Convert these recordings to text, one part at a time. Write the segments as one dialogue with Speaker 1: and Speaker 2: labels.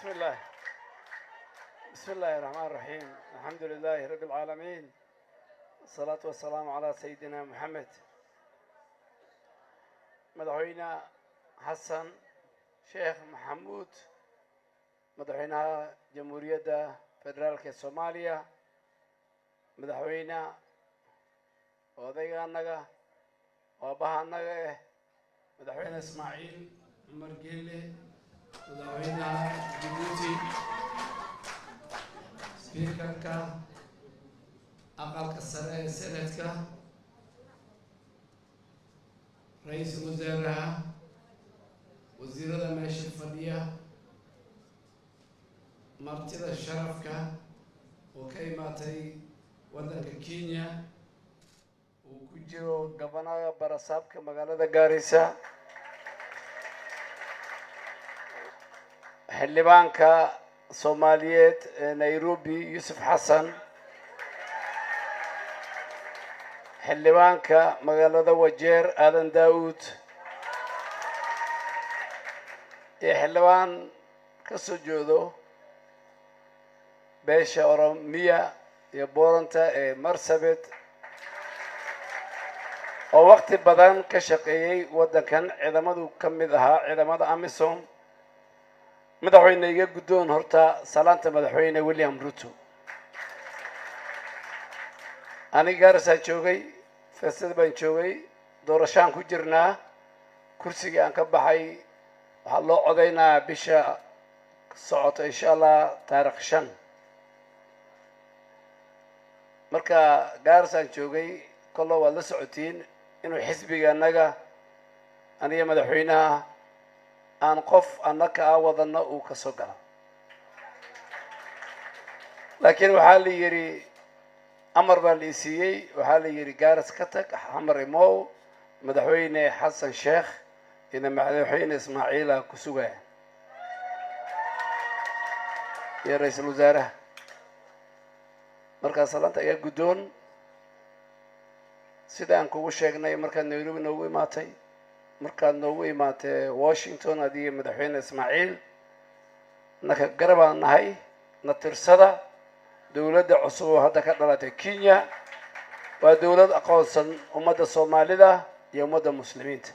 Speaker 1: بسم الله، بسم الله الرحمن الرحيم، الحمد لله رب العالمين، الصلاة والسلام على سيدنا محمد. Madaxweyne Xasan Sheekh Maxamuud, madaxweynaha Jamhuuriyadda Federaalka ee Soomaaliya, madaxweyne odayga annaga, aabaha annaga eh, Madaxweyne Ismaaciil Cumar Geele, madaxweynaha Jabuuti, speakerka Aqalka Sare ee Senatka, ra-iisul wasaaraha, wasiirada meesha fadhiya, martida sharafka oo ka imaatay waddanka Kenya, uu ku jiro gabanaha barasaabka magaalada Gaarisa, xildhibaanka Soomaaliyeed ee Nairobi Yuusuf Xasan, xildhibaanka magaalada Wajeer Aadan Daa'uud, iyo xildhibaan ka soo jeedo beesha Oromiya iyo Booranta ee Marsabit, oo waqti badan ka shaqeeyey waddankan, ciidamadu ka mid ahaa ciidamada AMISOM. Madaxweyne, iga guddoon horta salaanta Madaxweyne William Ruto. Aniga Gaarasaan joogay, feesada baan joogay, doorashaan ku jirnaa, kursigii aan ka baxay waxaa loo codaynaa bisha socota, insha Allah, taarikh 5. Marka Gaarasaan joogay, kollo waad la socotiin inuu xisbiga annaga, aniga madaxweynaha, aan qof annaka a wadano uu ka soo galo, laakiin waxaa la yidhi, amar baa la isiiyey, waxaa la yidhi Gaaras ka tag, Xamar imow, Madaxweyne Xasan Sheekh iyo Madaxweyne Ismaaciila ku sugaya iyo ra-iisul wasaaraha. Markaa salaanta ayaa guddoon. Sida aan kugu sheegnay markaad Nairobi noogu imaatay, markaad noogu imaatay Washington, adiga Madaxweyne Ismaaciil, naka garabaan nahay, na tirsada. Dowladda cusub oo hadda ka dhalatay Kenya waa dowlad aqoonsan ummadda Soomaalida iyo ummadda Muslimiinta.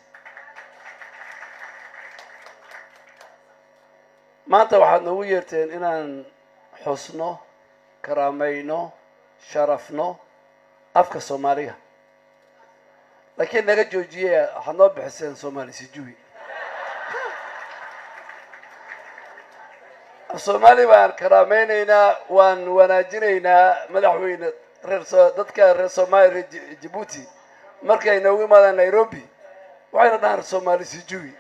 Speaker 1: Maanta waxaad noogu yeerteen inaan xusno, karaamayno, sharafno afka Soomaaliga, laakiin naga joojiye, waxaad noo bixiseen Soomaali sijuwi. Af Soomaali baan karaamaynaynaa, waan wanaajinaynaa. Madaxweyne, reer dadka reer Soomaaliya, reer Jabuuti, markay noogu imaadaan Nairobi waxayna dhahaan Soomaali sijuwi,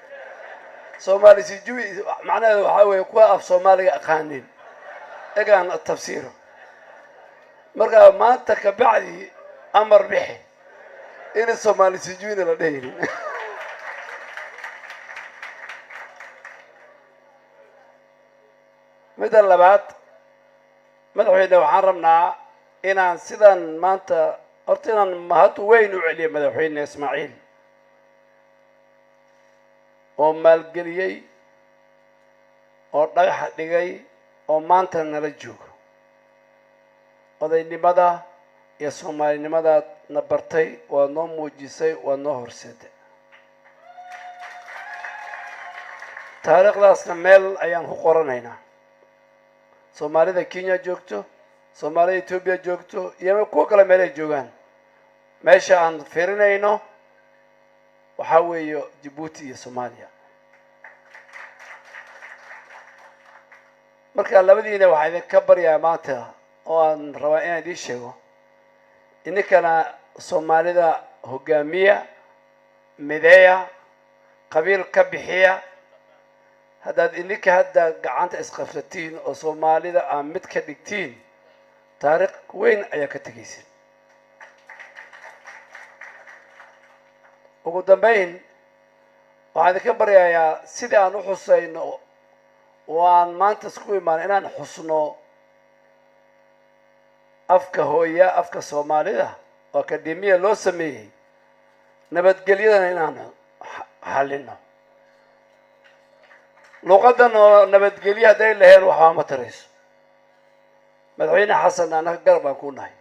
Speaker 1: Soomaali sijuwi. Macnaheedu waxaa weeye kuwa af Soomaaliga aqaanin egaan tafsiiro. Marka maanta ka bacdi amar bixi ina Soomaali sijuwina la dhehaynin. Midda labaad, madaxweyne, waxaan rabnaa inaan sidan maanta horta inaan mahad weyn u celiyo Madaxweyne Ismaaciil oo maalgeliyey oo dhagaxa dhigay oo maanta nala joogo. Odaynimada iyo Soomaalinimadaad na bartay, waad noo muujisay, waad noo horseeday. Taariikhdaasna meel ayaan ku qoranaynaa. Soomaalida Kenya joogto, Soomaalida Etoobiya joogto iyo kuwo kale meel ay joogaan, meesha aan fiirinayno waxaa weeye Jabuuti iyo Soomaaliya. Marka labadiina waxaa idinka baryaa maanta oo aan rabaa inaan idiin sheego, ininkana Soomaalida hogaamiya, mideeya, qabiil ka bixiya. Haddaad ininka hadda gacanta isqabsatiin oo Soomaalida aad mid ka dhigtiin, taariikh weyn ayaa ka tegaysin. Ugu dambeyn, waxaan idinka baryayaa sidii aan u xusayno oo aan maanta isku imaan inaan xusno afka hooya, afka Soomaalida oo akademiya loo sameeyey, nabadgelyadana inaan xallino. Luuqaddan oo nabadgelyo hadday laheen, waxbaa ma tarayso. Madaxweyne Xasan, annaga garab baan ku nahay.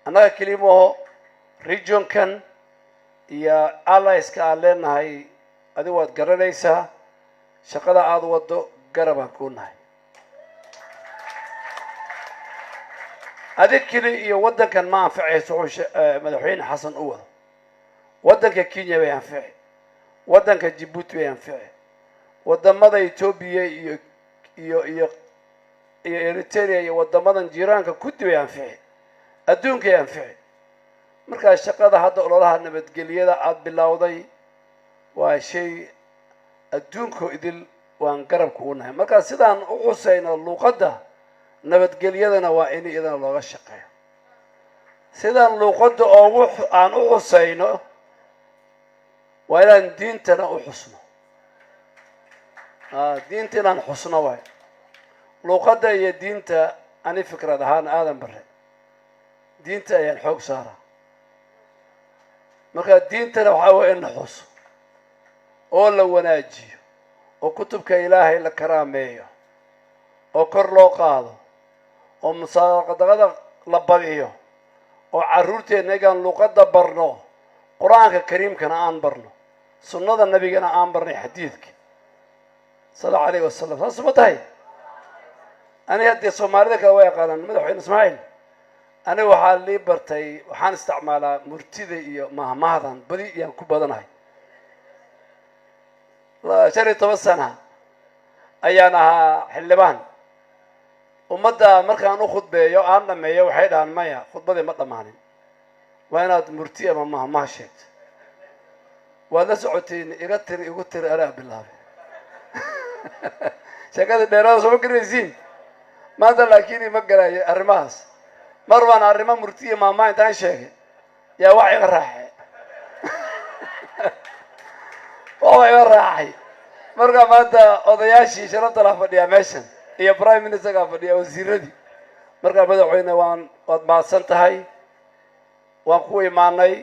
Speaker 1: Annaga kelimaho regionkan iyo allieska aan leenahay, adigu waad garanaysaa shaqada aada waddo, garab baan ku nahay. Adig keli iyo waddankan ma anficayso. Wuxuu Madaxweyne Xasan u wado waddanka Kenya bay anfici, waddanka Jabuuti bay anfici, wadamada Etoobiya iyo Eritrea iyo wadamadan jiiraanka kuddi bay anfici, adduunkay anfici. Markaa shaqada hadda ololaha nabadgelyada aada bilowday waa shay adduunkoo idil waan garab kugu nahay. Markaa sidaan u xusayno luuqadda, nabadgelyadana waa in iyadana looga shaqeeyo. Sidaan luuqadda oogu aan u xusayno, waa inaan diintana u xusno. Diinta inaan xusno waay. Luuqadda iyo diinta, ani fikrad ahaan Aadan Bare, diinta ayaan xoog saaraa. Marka diintana waxaa way in la xuso oo la wanaajiyo oo kutubka Ilaahay la karaameeyo oo kor loo qaado oo musaaqadaqada la badiyo oo carruurteenna igaan luuqadda barno, Qur-aanka Kariimkana aan barno, sunnada Nabigana aan barnay, xadiidka sal allahu alayh wasalam. Saas ma tahay? Ani haddee Soomaalida kale way aqaanaan. Madaxweyne Ismaaciil, aniga waxaa lii bartay, waxaan isticmaalaa murtida iyo mahmahdan badi iyaan ku badanahay. 15 sana ayaan ahaa xildhibaan. Ummadda markaan u khudbeeyo, aan dhameeyo, waxay dhahaan, "Maya, khudbadii ma dhammaanin, waa inaad murti ama mahmah sheegto." Waad la socotiin, iga tiri, igu tiri, anaa bilaabay sheekada dheeraada. Sooma garanaysiin maanta, laakiin ima garaayo arrimahaas. Mar baan arrimo murtiya maahmaah intaan sheegay yaa wax iga raaxay, wax iga raaxay. Markaa maanta odayaashii sharafta laa fadhiyaa meeshan iyo prime ministerkaa fadhiya, wasiiradii. Markaa madaxweyne, waad mahadsan tahay, waan ku imaanay.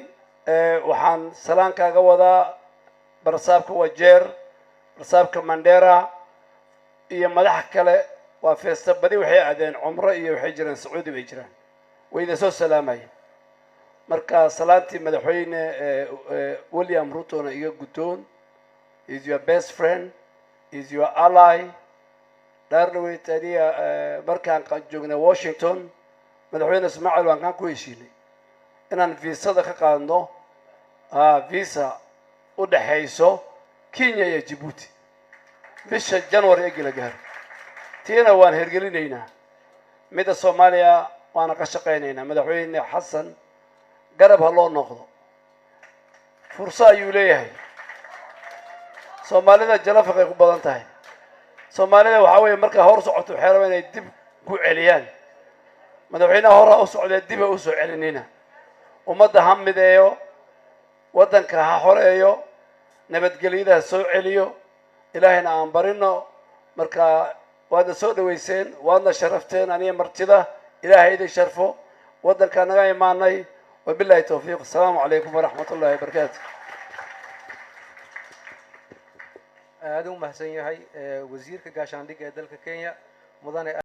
Speaker 1: Waxaan salaan kaaga wadaa barsaabka Wajeer, barsaabka Mandera iyo madax kale. Waa feesta, badi waxay aadeen cumro iyo waxay jiraan Sacuudi bay jiraan, wayna soo salaamayeen. Marka salaantii Madaxweyne William Rutona iga guddoon. Is your best friend, is your ally. Dhaardhaweyd aniga markaan joognay Washington, Madaxweyne Ismaaciil, waan kaan ku heshiinay inaan viisada ka qaadno, visa u dhexayso Kenya iyo Djibouti bisha January egi la gaaro. Tiina waan hergelinaynaa, midda Soomaaliya waana ka shaqaynaynaa. Madaxweyne Xasan garab ha loo noqdo, furso ayuu leeyahay. Soomaalida jalafaqay ku badan tahay. Soomaalida waxaa weeye markaa hor socoto, waxay rabaan inay dib ku celiyaan. Madaxweynaha hore u socdee, dib ha usoo celinina. Ummadda ha mideeyo, waddanka ha xoreeyo, nabadgelyada ha soo celiyo, Ilaahayna aan barino. Marka waadna soo dhaweyseen, waadna sharafteen aniga martida. Ilaahay idin sharfo. Waddankaa naga imaanay. Wabillahi towfiiq. Asalaamu calaykum waraxmat ullahi wabarakaatu.
Speaker 2: Aada u mahadsan yahay wasiirka gaashaandhigga ee dalka Kenya, mudane